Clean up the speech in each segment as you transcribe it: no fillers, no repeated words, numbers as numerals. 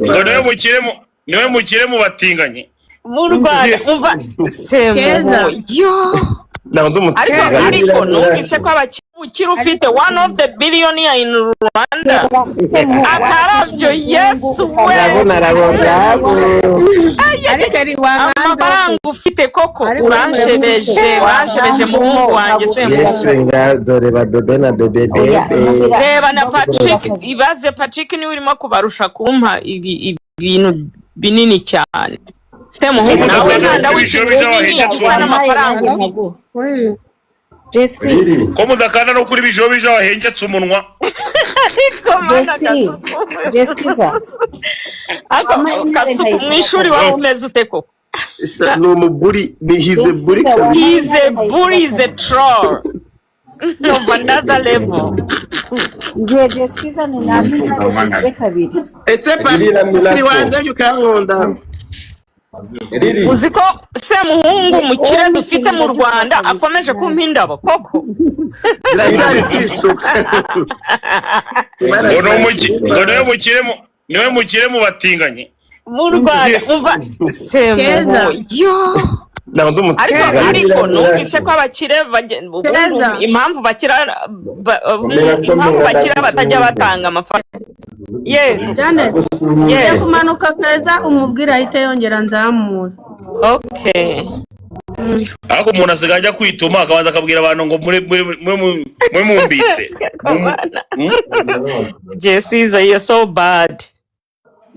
Ngo niwe mukire mu batinganyi. Mu Rwanda. Yes. Umva Semuhu yo. Ntabwo ndi Ariko umutinganyi. ariko numvise ko abakire ufite, one of the billionaire in Rwanda, akarabyo, Yesu we! Ndabona arabo ngabo. Ariko ari wankanze. Amafaranga ufite koko! Ariko Uranshebeje, uranshebeje, muhungu wanjye Semuhungu. Yesu nga dore ba bebe na bebe bebe. Reba na Patrick, ibaze Patrick niwe urimo kubarusha kumpa ibi ibintu binini cyane. Semuhungu, nawe mwana w'ikintu kinini gisa n'amafaranga ufite. Jeswi. Ko mudakanda no kuri bijobija wahengetse umunwa? Ariko mana! Jeswi. Kasuku. Jeswiza. Ariko Kasuku, mu ishuri waba umeze ute koko? Sha, ni umubully, ni he's a bully kabisa. He's a bully, is a troll of another level. Igihe Jeswiza ni namwe kabiri. Ese patiri wanjye ukankunda? Riri. Uzi ko Semuhungu, mukire dufite mu Rwanda, akomeje kumpa indabo koko? Ziracyari kwisuka. Ngo niwe mukire mu batinganyi. Mu Rwanda. Yes. Umva Semuhungu yo. Ntabwo ndi Ariko umutinganyi. ariko numvise ko abakire ubundi Keza. impamvu bakira Komera, impamvu komera, bakira batajya ndagusuhuza. batanga amafaranga, yes. Janet, ugiye Yes. kumanuka. Keza, umubwire ahite yongera nzamura. Okay. Ariko umuntu asigaye ajya kwituma akabanza akabwira abantu ngo muri mumbitse. Komana. Jessica, you're so bad.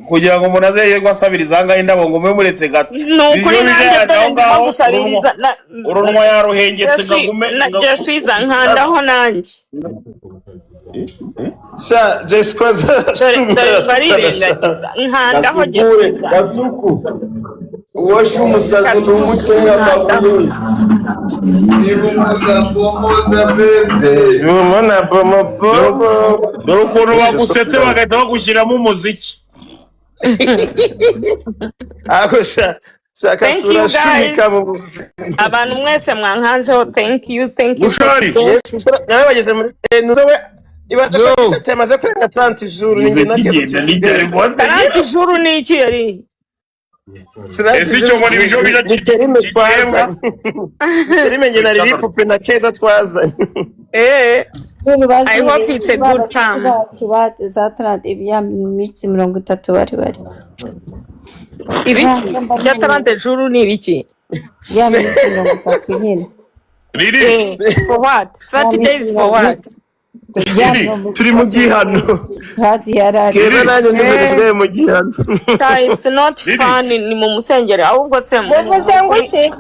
Kugira ngo umuntu aze yirirwe asabiriza ahangaha indabo ngo mube muretse gato. Ni ukuri. Bijobija Nanjye yaje dore aho ndimo ngaho, gusabiriza urunwa yaruhengetse ngo agume na Jessica, nkandaho nanjye. Sha Jessica. Dore dore barirengagiza, nkandaho. Gasukure, Jessica. Gasuku. Uwashe umusazi ni umutera amabuye. Niba bebe. Ubona bomo bobo. Dore ukuntu bagusetse bagahita bagushyiramo umuziki. Ako sha sha. Thank you, Kasura guys. shumika mu buzima. Abantu mwese mwankanzeho, thank you, thank you. Bushari. Yesu nawe bageze muri nuzo we, ibaze ko imisatsi yamaze kurenga 30 jours, ni njye na Keza Muziki tusigaye. 30 jours ni iki yari? Ese icyo ngo ni ibijobija? Ni terime twazanye, terime njye na Lili Pupe na Keza twazanye. I hope it's a good time. Bacu za 30 ya minsi 30 bari Ibiki bya 30 jours ni ibiki? Ya minsi 30 nyine. Riri. For what? 30 days for what? Ya Lili, mirongo Turi mu gihano. Hadi yarari. Keza nanjye ndumva dusigaye mu gihano. It's not Lili. fun, ni mu musengero ahubwo se. Muvuze ngo iki?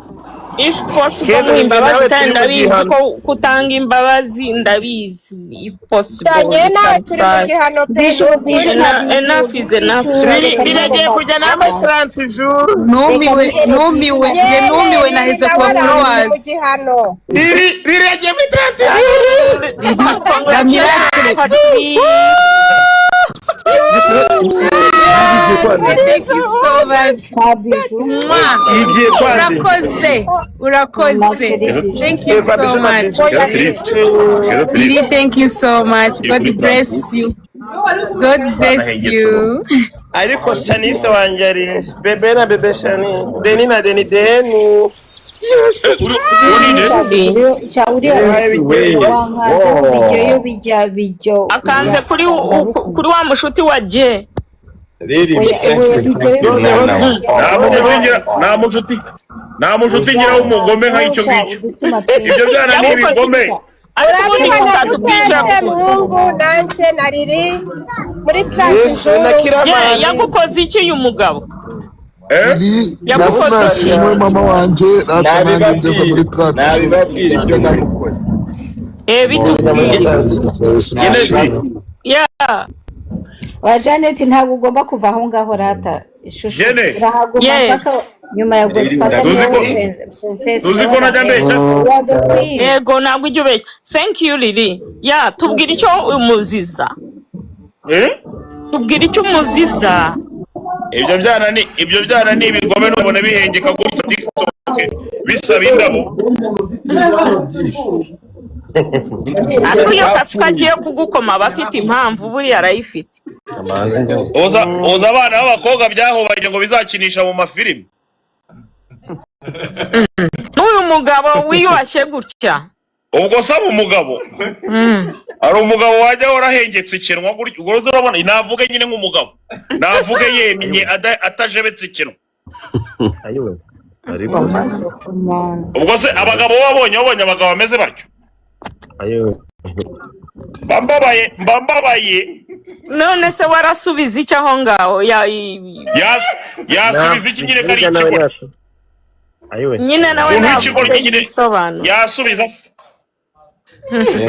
If possible, Keza, mu njye imbabazi nawe kandi turi mu ndabizi gihano. ko kutanga imbabazi, ndabizi, if possible. Cyagiye nawe, turi mu gihano pe. Bijou, Bijou. Enough is enough. Riragiye kujya n'ama 30 jours. Numiwe, numiwe njye, numiwe, naheze ku nawe araje mu followers. gihano. Riragiye muri 30 Miracle. Thank you so much. Bijou. Mwah. Igiye kwande. Urakoze, urakoze, thank you so much. Lily, thank you so much. God bless you, God bless you. Ariko Shanise wanjye ari bebe na bebe, Shani Deni na Deni Deni. Sha uriya wankanzeho bijyayo bijya bijyo. Akanze kuri wa mushuti wa J. Riri. Oya, bijyayo. Mwana wa. Nta mushuti ngira w'umugome nk'icyo ngicyo. Udutima twinshi. Ibyo byana ni ibigome. Ariko ubundi Urabibona kukatubwira dutetse muhungu nanjye na Riri muri Yesu na 30 jours. J Kiramani. yagukoze iki uyu mugabo? Eh? Iri Yagukoze iki? nashimwe mama wanjye rata, nanjye ngeze muri 30 jours. Nabibabwira ibyo namukoze. Bitubwire. Geneti. Yeah. Wa Janet, ntabwo ugomba kuva aho ngaho rata ishusho. Jene. Urahaguma Yes. mpaka nyuma ya Godfather. Tuzi ko tuzi ko najya mbeshya se? Yego, ntabwo ujya ubeshya. Thank you, Lili. Ya, tubwire icyo umuziza. Eh? Tubwire icyo umuziza. Ibyo byana ni ibigome, nubona bihengeka gutya TikTok bisaba indabo. Ariko iyo Kasuka agiye kugukoma aba afite impamvu, buriya arayifite. Uza abana b'abakobwa byahubanye ngo bizakinisha mu mafilimi. N'uyu mugabo wiyubashye gutya. Ubwo saba umugabo, hari umugabo wajya warahengetse ikinwa gutya, ubwo rero urabona navuge nyine nk'umugabo, navuge yemye atajebetse ikinwa. Ariko Ubwo se abagabo babonye abagabo bameze batyo, mba mbabaye, mba mbabaye. None se warasubiza icyo aho ngaho? Yasubiza iki nyine ko ari ikigoryi? Nyine nawe Umuntu ntabwo w'ikigoryi nyine igisobanuro. Yasubiza se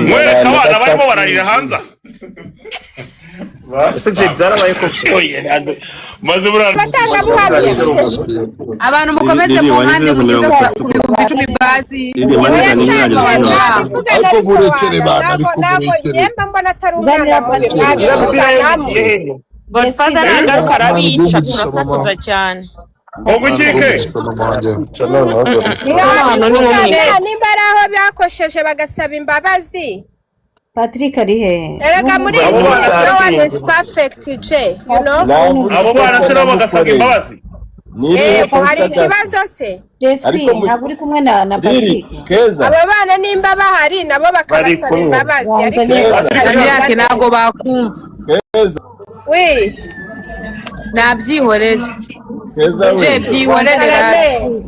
mwereka abana barimo bararira hanze aha? Ese Jay, byarabaye koko? Oye, maze buriya Abatangabuhamya. Abantu mukomeze Lili, mu wanyuze mpande ku mugeze mirongo ku 10,000 basi. Lili, mugeze wanyuze ku ku bihumbi mirongo icumi. Mwabivugana. Ariko Ariko murekere wanga bana, ntabwo ariko ntabwo murekere. yemba mbona atari umwana Nzanira mubi. Patrick. Mwabivugana. Godfather Yes, nagaruka Imana arabica. iguhe umugisha, mama. Turasakuza cyane. Ngo ukike. Mama wanjye. Mwabivugana nimba ari aho bakosheje bagasaba imbabazi. Patrick ari he? Erega muri iyi Abo si bana no one is perfect, J, you know. Abo bana se nabo bagasabwa imbabazi? Yego, hari ikibazo se? Jeswi, Ariko ntabwo uri kumwe na Lili, Patrick? Keza. Abo bana nimba bahari nabo bakabasaba kumwe. imbabazi, ariko Wanzaniye Jamilake, ntabwo bakumva. Keza. Wi. Nabyihorere. Keza Je we. byihorere. Karame.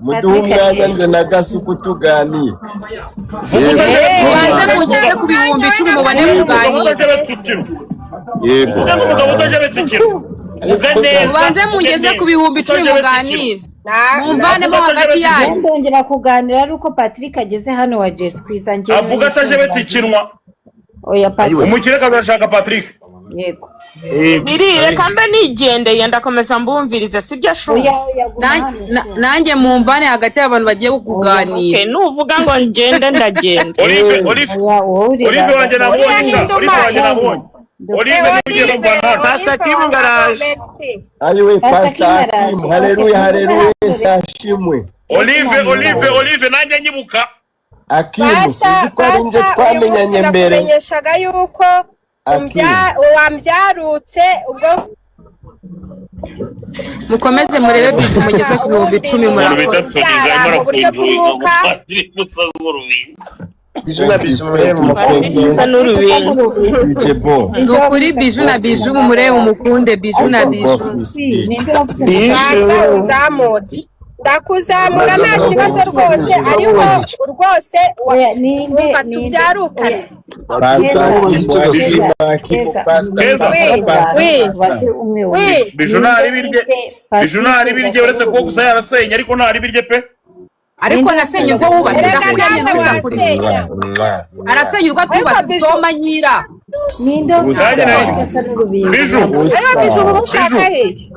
Muduhe umwanya nje na Gasuku tuganire. Mubanze mugeze ku 10,000 mubone kuganira. Utajebetse ikinwa. Yego. Uvuga nk'umugabo utajebetse ikinwa, vuga neza. Mubanze mugeze ku 10,000 muganire, mumvanemo hagati yanyu. Ndongera kuganira ari uko Patrick ageze hano wa Jeswi zanjye. Avuga atajebetse ikinwa. Oya, Patrick. Umukire akazashaka Patrick. Yego. Biri reka mbe nigendeye, ndakomeza mbumvirize, sibyo shu? Oya, oya, guma hano. Nanjye mumvane hagati y'abantu bagiye kuganira. Okay, nuvuga ngo ngende ndagenda. Olive, Olive. Oya, wowe uri Olive wanjye namubonye. Uriya Sha ni Olive wanjye Ndumane. namubonye. Olive niwe ugiye kumvana hano. Pastor Kim ngaraje. Ayiwe, Pastor Pastor Kim araje. Hakim, haleluya, haleluya, sashimwe. Olive, Olive, Olive, nanjye nyibuka. Akimu, Pasta, sinzi ko ari nje pasta, uyu munsi twamenyanye mbere. nakumenyeshaga yuko Akimu. Wambyarutse ubwo. Mukomeze murebe bizu mugeze ku 10,000. Umuntu bita Murakoze. Soniga arimo Mu buryo arafunguye bw'umwuka. gusa nk'urubingo. Biju na Biju murebe Bisa n'urubingo. Bijebo. Ni ukuri, Biju na Biju mumurebe, mumukunde Biju na Biju. Banza unzamure, ndakuzamura nta kibazo rwose, ariko rwose Oya, ninde wumva ninde tubyarukane. Pastor Keza. Hakimu, Keza. Hakimu, Keza. Pastor, Keza. Wi, wi, Tubaze umwe umwe. wi. Biju ntari birye, Biju ntari birye, uretse kuba gusa yarasenye, ariko ntari birye pe. Ariko nasenye urwo wubatse. Erega Ndakuryamye nawe ntuzakurire. wasenya. Arasenya urwo atubatse, soma nyira. Ninde Nanjye asa n'urubingo? Biju. Ariko Biju uba umushaka iki?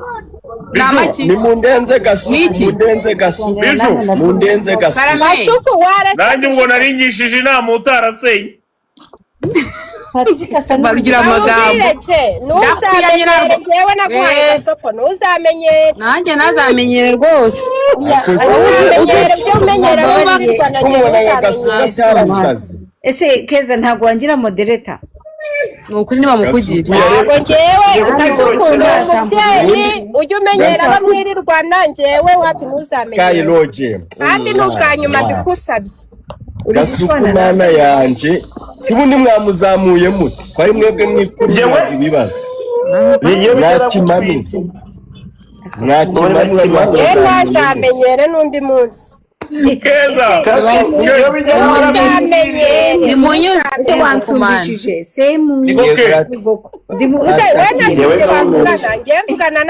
Ni amaki? Ni mundenze Gasuku, Niki? mundenze Gasuku, Biju. mundenze Gasuku. Karame. Gasuku waretse. Nanjye ubwo naringishije inama utarasenye. Patrick asa Barugira n'urubingo. amagambo. Namubwire je, Ndakwiyamye ntuzamenyere. ntabwo. Njyewe naguhaye Eh. gasoko, ntuzamenyere. Nanjye ntazamenyere rwose. Oya, Ntuzamenyere ibyo umenyera Uzuba- wirirwana, njyewe Kumubona Gasuku ntuzamenyere. atarasaze. Ese Keza, ntabwo wangira moderator? Ni ukuri ntibamukugire. Ntabwo njyewe Gasuku ndi umubyeyi, ujye umenyera abo mwirirwana, njyewe wapi, Sky ntuzamenyere. Lodge. Kandi ni ubwa nyuma mbigusabye. Gasuku mwana yanje, si ubundi mwamuzamuye mute ko ari mwebwe mwikurira ibibazo? Niyo bigera Mwakimanu. gutwitse. Mwakimanu. Njyewe ntazamenyere n'undi munsi. Keza. Niyo bigera. Ntuzamenyere. Nimunyuze wansumana. Nsumbishije semu. Niko ke. Ndimu. Use we nta Njyewe kindi nawe bavugana, njyewe mvugana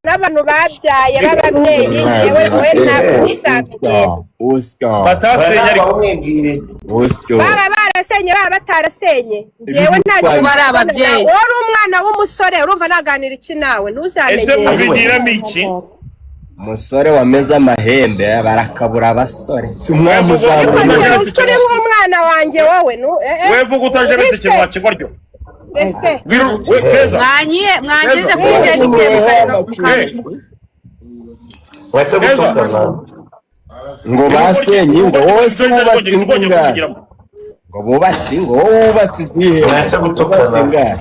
n'abantu babyaye b'ababyeyi, njyewe we ntabwo ntuzamenyere. Oscar. Batasenye ariko. Oscar. Baba barasenye, baba batarasenye, njyewe nta Kuba kintu ari bavugana. ababyeyi. Wowe uri umwana w'umusore, urumva naganira iki nawe? Ese Ntuzamenyere. mubigiramo iki? Umusore wameze amahembe barakabura abasore, si Ariko mwamuzamuye? njyewe uzi ko uri nk'umwana wanjye wowe We vuga utajebetse ikinwa kigoryo. Respect. We Keza. Mwanyiye mwangejeje kuri Keza. jenike. Mwese Keza. gutukana. Ngo basenye ngo wowe se wubatse ingo ingahe? Ngo bubatse ingo, wowe wubatse izihe? Mwese gutukana. Wubatse ingahe?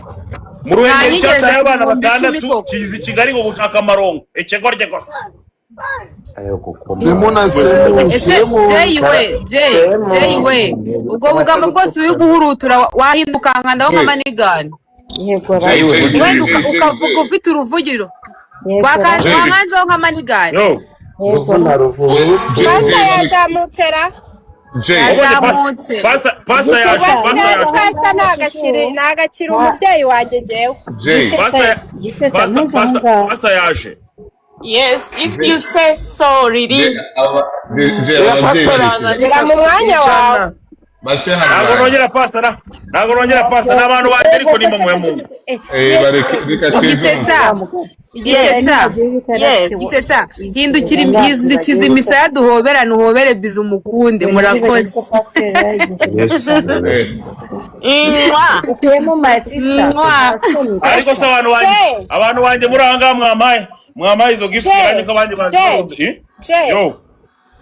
Mu Ruhengeri Nta cyataye yigeze abana ku bihumbi 10 batandatu koko. kiza i Kigali ngo gushaka amarongo, ikigoryi gusa. Semu na semu. Ese Semu. Jay we, Jay, Jay we, ubwo bugambo bwose uri guhurutura wahinduka nkandaho nka manigani. Yego. Jay, rata. Jay, Jay, Wenda Jay, Jay, ukavuga Jay. ufite uruvugiro. Yego rata. Jay. Wakanzeho nka manigani. Yo. Yego. Wowe, Jay, Pastor Jay, yazamutse ra. Jay, Ubundi Yazamutse. pastor yaje, Gisetsa. pastor yaje. Pastor ntagakiri umubyeyi wanjye njyewe. Jay, Gisetsa. Pastor Gisetsa, pastor ntuve aho pastor ngaho. Pastor yaje. Yes, if you say so, really. Jay, Jay, Jay, Oya, aba babyeyi pastor bareke. ananyika Gira mu mwanya wawe. 100. Bashyire hano Ntabwo banjye. nongera pastor na ntabwo nongera pastor n'abantu banjye, ariko ni mwe mu Eh, bareke, reka tweze Gisetsa. umugabo. Gisetsa. Yes. Gisetsa. Hindukira, hindukiza imisaya duhoberane, uhobere bizu umukunde. Murakoze. Eh, Mwah. Ukuyemo my sister. Mwah. Ariko se abantu banjye, Jay. abantu banjye muri aha ngaha, mwamaye izo gift Jay. yanyu ko abandi Jay. bazikunze. Eh? Jay. Yo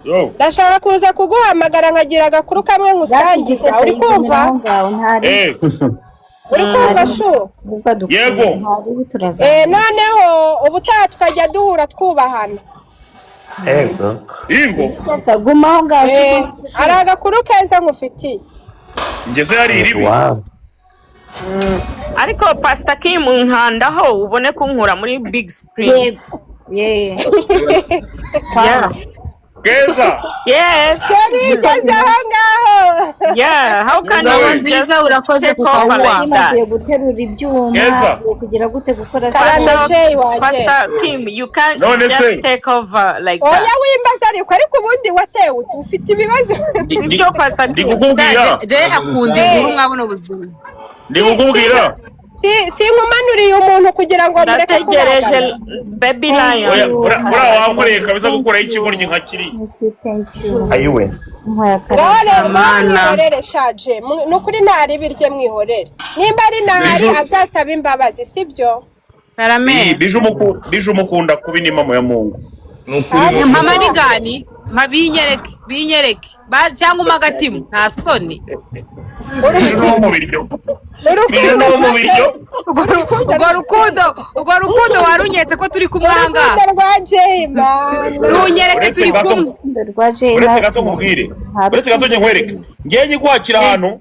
yo. Ndashaka kuza kuguhamagara nkagira agakuru kamwe nkusangiza. Uri kumva? Eh. Uri kumva shu? Yego. Eh, noneho ubutaha tukajya duhura twubahana. Ego. Ingo. Gisetsa, guma aho ngaho. Eh, hari agakuru keza nkufitiye. Ngeze hari iribi. Wow. Ariko Pastor Kim, nkandaho ubone kunkura muri big screen. Yego. Yeah. Yeah. Keza. Yes. Sheri, igeze aho ngaho. Yeah, how can Ngabo you nziza, just urakoze take ku over kawuwa. like Agiye that? guterura ibyuma, Keza. agiye kugira gute, gukora Karame siporo. Jay wanjye. Pastor Kim, you can't None just se. take over like Oya, that. wimbaza ariko ubundi watewe ute? Ufite ibibazo. Ibyo Pastor Ndi Kim. kukubwira. Jay akunda inkuru, mwabona ubuzima. Ndi kukubwira. Si sinkumanuriye umuntu kugira ngo mureke Ndategereje kubagana. baby Oya, lion. ura wankoreye kabisa gukuraho ikigoryi nka kiriya. Thank you, thank you. Ayiwe. Nkora Ngaho akarama. rero Mana. mwihorere shaje. Ni ukuri ntari birye, mwihorere. Nimba ari nahari Bijou. azasaba imbabazi, sibyo? Karame. Iyi bije umukunda kuba inimamo ya Mungu. Ni ukuri, ni Mama ukuri. nigani mpa, binyereke, binyereke. Cyangwa umpe agatima, nta soni. Bije no mu biryo. Bije Urukundo no mu rwa biryo. Urwo rukundo warunyeretse ko turi kumwe aha ngaha. Urukundo rwa Jay, man. Runyereke Uretse turi gato kumwe. Urukundo rwa Jay. Uretse gato nkubwire. Uretse gato njye nkwereke. Ngiye nyikwakira ahantu.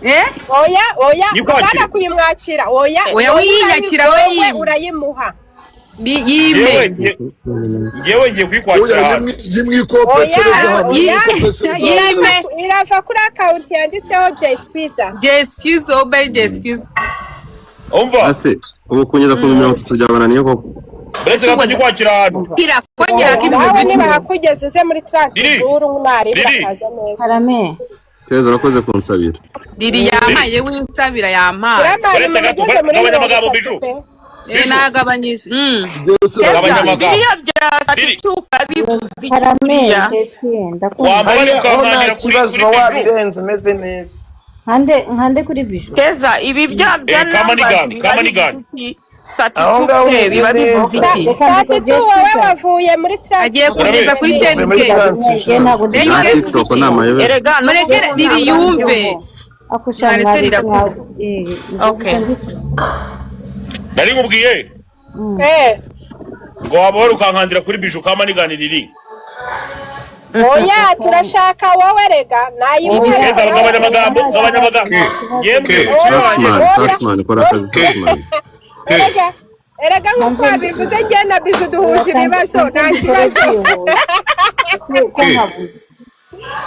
Eh. Oya, oya, Nikwakire. apana kuyimwakira, oya. Oya, Wowe wiyinyakira, we wowe yime. urayimuha. Yime. Ngewe ngiye kuyikwakira Oya, ahantu. yimwikopeshereza Oya, hano. oya. Yimwikopeshereza hano. Yime. Irava kuri account yanditseho Jay Squeezer. Jay Squeeze, obey Jay Squeeze. Umva. Ase ubu kugeza ku 30 byabananiye koko? Uretse gato nyikwakira ahantu. Kira kongera ko ibihumbi Nawe 10. nibahakugeza uze muri trente Lili. jours naribwa Lili. akaza neza. Karame. Keza, urakoze kunsabira. Riri yampaye, winsabira yampaye. Uramara Uretse umuntu gato, ugeze muri gabanya mirongo amagambo, itatu Bijou. pe. Eh, nagabanyije. Byose Gabanya Keza, amagambo. biriya bya Lili. 32 bivuze iki Karame. buriya? Jay, ndakumva. Wambaye Hariya aho nta ukankanira kuri kibazo, kuri uba Bijou. wabirenze umeze neza. Nkande kuri Bijou. Keza, ibi bya Eh, kama numbers nigani, biba kama bivuze nigani. iki? Aho ngaho 32K umeze biba bivuze neza. iki? Reka Thirty mbiko two Jay wowe Squeezer. wavuye muri trente Agiye jours. kugeza kuri Uvuye muri 10K. 30 Njye jours. ntabwo ndi Ten Na K. TikTok ni amayobera. Erega no Mureke kuvuga Riri ntabwo yumve. Akusha Mwaretse mwari rirakura. Okay. Nari nkubwiye Eh, ngo waba wari ukankandira kuri Bijou kama nigani riri. oya, turashaka wowe rega nayimuha. Keza, Ariko gabanya nawe amagambo, gabanya amagambo. Ngiye Ke. mukino wanjye. Taxman, Taxman, kora akazi, Taxman. Ke. Erega nk'uko wabivuze, njye na Bizu duhuje ibibazo, nta kibazo. Ko nkabuze.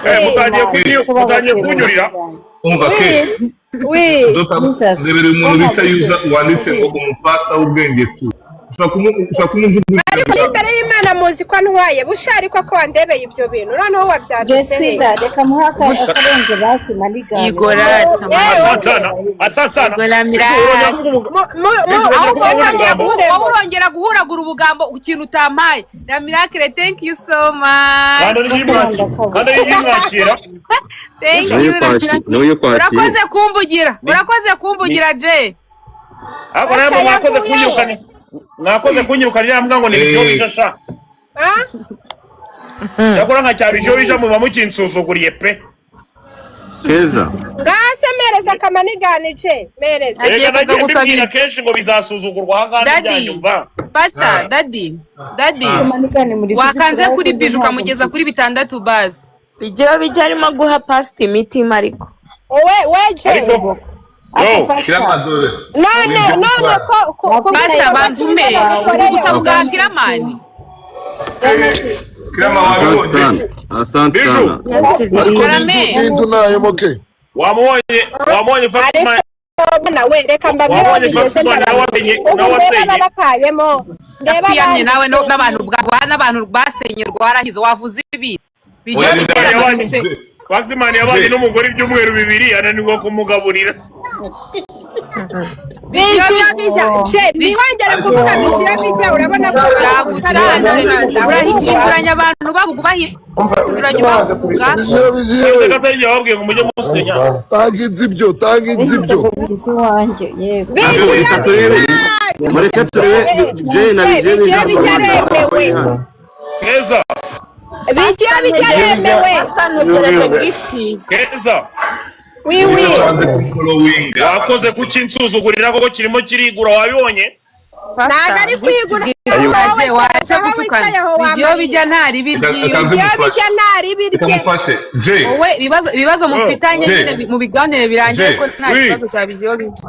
Eh, mutangiye kunyurira. Umva ke. Wi. Dota, Jesus. rebera umuntu bita yuza wanditse ngo umupasita w'ubwenge tu. Ushobora kumujugunya. Ariko n'imbere y'Imana muzi ko ntwaye bushari ko wandebeye ibyo bintu, noneho Jay wabyanditse he? Squeezer, reka muhe akarenze basi manigani. Igorata. Asante sana. Asante sana. Igola Bijou, mirage. urongera kuvuga Bijou, urongera Ahubwo kuvuga wowe urongera ubugambo. wowe urongera guhuragura ubugambo ku kintu utampaye. Na Miracle, thank you so Kandi much. ari yimwakira. Kandi ari yimwakira. Thank Niwe you. ukwakira, niwe ukwakira. Urakoze kumvugira. Urakoze kumvugira Jay. Ariko namwe mwakoze kunyirukana. Mwakoze kunyirukana iriya mbwa ngo ni bisho bishasha. Ah? Cyakora nka cya bisho bisha muba mukinsuzuguriye pe. Keza. Ngaha se. Mpereza akamanigani je, mpereza. Agiye Erega nagiye kukagusabira. mbibwira kenshi ngo bizasuzugurwa ahangaha Daddy. ntibyanyumva. Pastor, daddy, daddy. Manigani muri Wakanze kuri biju ukamugeza kuri 6 bazi. Bijya bijya arimo guha pasita imitima ariko. Wowe we je. Ariko yo Kiramani dore. None ko Pastor, banza umpe. Uri gusaba ubwa Kiramani. Kirama Asante wabibonye. sana, asante Biju. sana. Ariko Karame. n'inzu ntahemuke. Wamubonye Faxman? Ariko nawe reka mbabwire aho Wabonye bigeze, Faxman nawe ndabazi. wasenye Ubu nawe ndeba wasenye. n'abakayemo, ndeba Ndakwiyamye nawe abanditse. n'abantu bwa n'abantu basenye rwarahize wavuze ibi. Bijya Oya, bijya yaramanutse. Faxman yabanye n'umugore ibyumweru 2 ananirwa kumugaburira. Bijya bijya je, ntiwongere kuvuga bijya bijya, urabona ko Byagucanze. Urahinduranya abantu bavuga, ubahinduranya bavuga. Biziyo biziyo Uretse we. ko atari igihe bababwiye ngo mujye musenya. Tanga inzu ibyo, tanga inzu ibyo. Iwanjye yego. Bijya Reka turebe, bijya mureke turebe Jay na Je, Bijay bijya bijya aremewe. Keza, Bijya bijya aremewe. Pasita, ntegereje gift. Keza, Wiwi. Banze kumfollowinga. wakoze kuki nsuzugurira koko kirimo kirigura, wabibonye? Ntabwo ari kwigura. Waje waje Aho gutukana. wicaye aho Bijya wamariye. bijya nta ribi ryiwe. Reka Bijya bijya nta ribi Reka rye. mufashe Jay. Wowe ibibazo mufitanye Jay. nyine mu biganiro birangiye Jay. ko nta Oui. kibazo cya bijya bijya.